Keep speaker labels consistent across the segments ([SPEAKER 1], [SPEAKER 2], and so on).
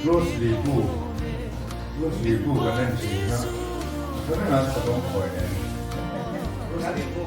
[SPEAKER 1] Bruce Lee bu Bruce Lee bu kan en thin a, a reng a savawm khawi nen.
[SPEAKER 2] Bruce Lee bu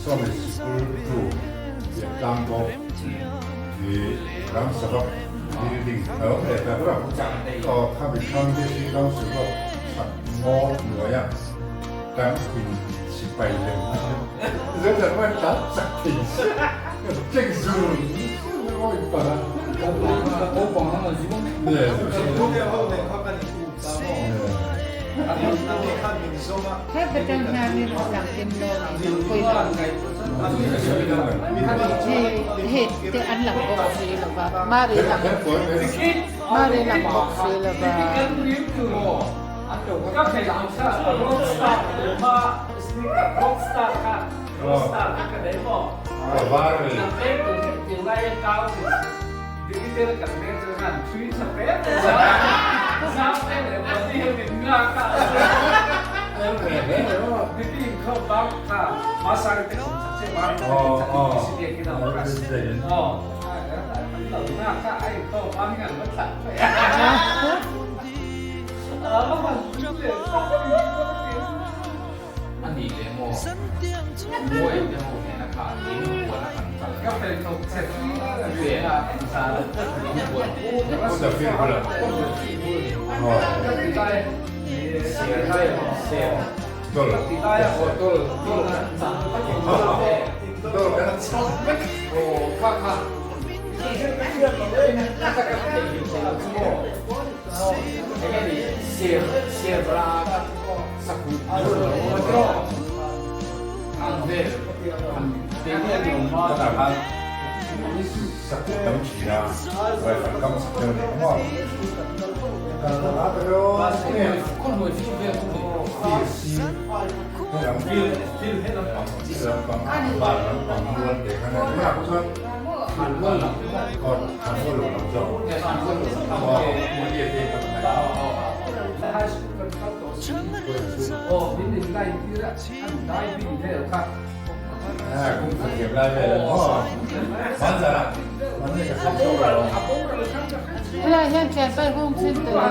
[SPEAKER 1] Sawmi sikul tu pian tlang bawk i ram sabak building a awm leh tak ram aw khami thlang district council bawk chhak ngaw hnuaia kan in sipai lem zo tak chuan tlan chak thei sia cheng zur zur a in palh a.
[SPEAKER 3] Heta tang hianin lang em lo ni lo pawi lo. Hei hei te an lang bawk si lo va, Mari lang Mari lang bawk si lo va. Helai hian thianpai hung chin tel a.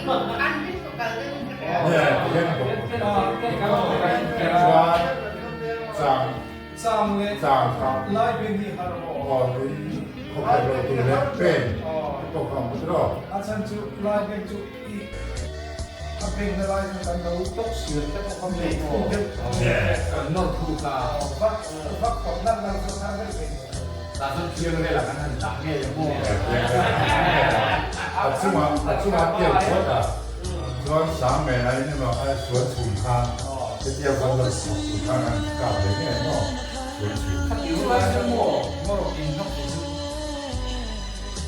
[SPEAKER 1] Chuan chang kha aw khawkhat lo tur leh pen te pawh kha ang pawh tiraw.
[SPEAKER 2] A chhan chu lai beng chu i a beng na lai kha kan lo tawk sial te pawh kha mei thuk deuh
[SPEAKER 4] kan nawr thuk a
[SPEAKER 2] vak vak tawp nalh nalh kha kha vek vek
[SPEAKER 4] tah chuan thiang velah kan han dah ngei ang maw
[SPEAKER 1] a chungah a chungah pian phawt a chuan sang men a in emaw a suan chhum khan hetia van lo chhum khan an kap ve ngei ang maw suan chhum
[SPEAKER 4] Khati rual chu maw ngawrh in hnawk chu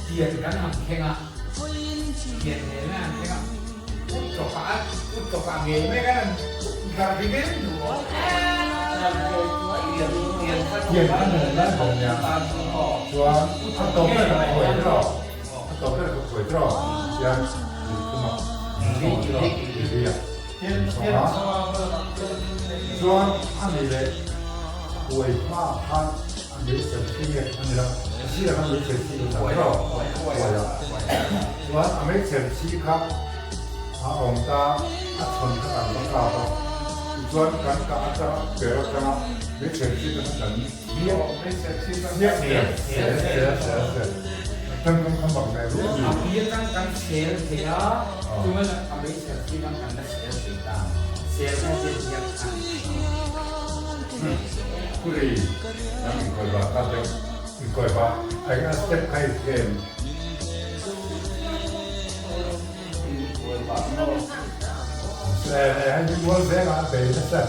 [SPEAKER 4] tian kan han thleng a tian ngei mai an thleng a ut tawkah a ut tawkah ngei mai kan han dar ri ngei duh aw.
[SPEAKER 1] Tian kha nen lai bawk nia chuan a tawp ber ka khawi tiraw a tawp ber ka khawi tiraw tian lui khuma tiraw lui a chuan a ni leh kuai hma khan a meichher thi nge a ni lo a sirah khan meichher thi ka chang tiraw kuai a chuan a meichher thi kha a awm ta a chhawn kha kan va kap a tichuan kan kah atanga per atanga meichher thi kha kan biak biak sel sel sel sel kan kan kan bak ve ru
[SPEAKER 4] A biak ang kan sel thei a chuan a meichher thi kha kan la sel thei ta sel kha hian biak khan
[SPEAKER 1] Kuri lam inkawi ba ta deuh inkawi ba a eng a step kha i them. Hei mual vengah a bei nasa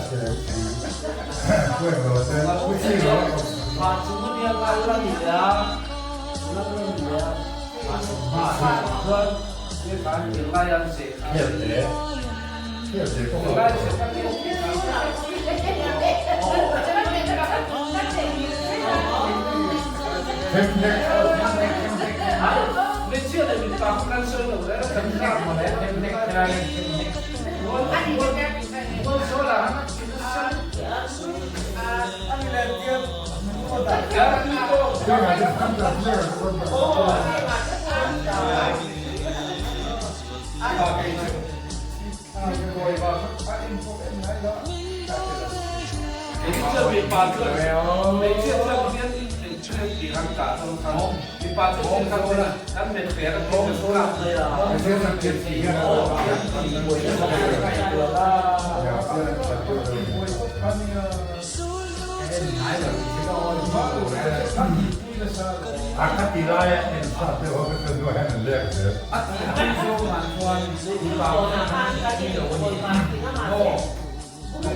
[SPEAKER 1] kueng lo te pu chi lo. Khiat te khiat te pawh a A kha ti laia en sa te ho ka chuan nuai hian an lek zel.
[SPEAKER 4] A ti pui zawng ah chuan mipa ho hian an ti lo a ni.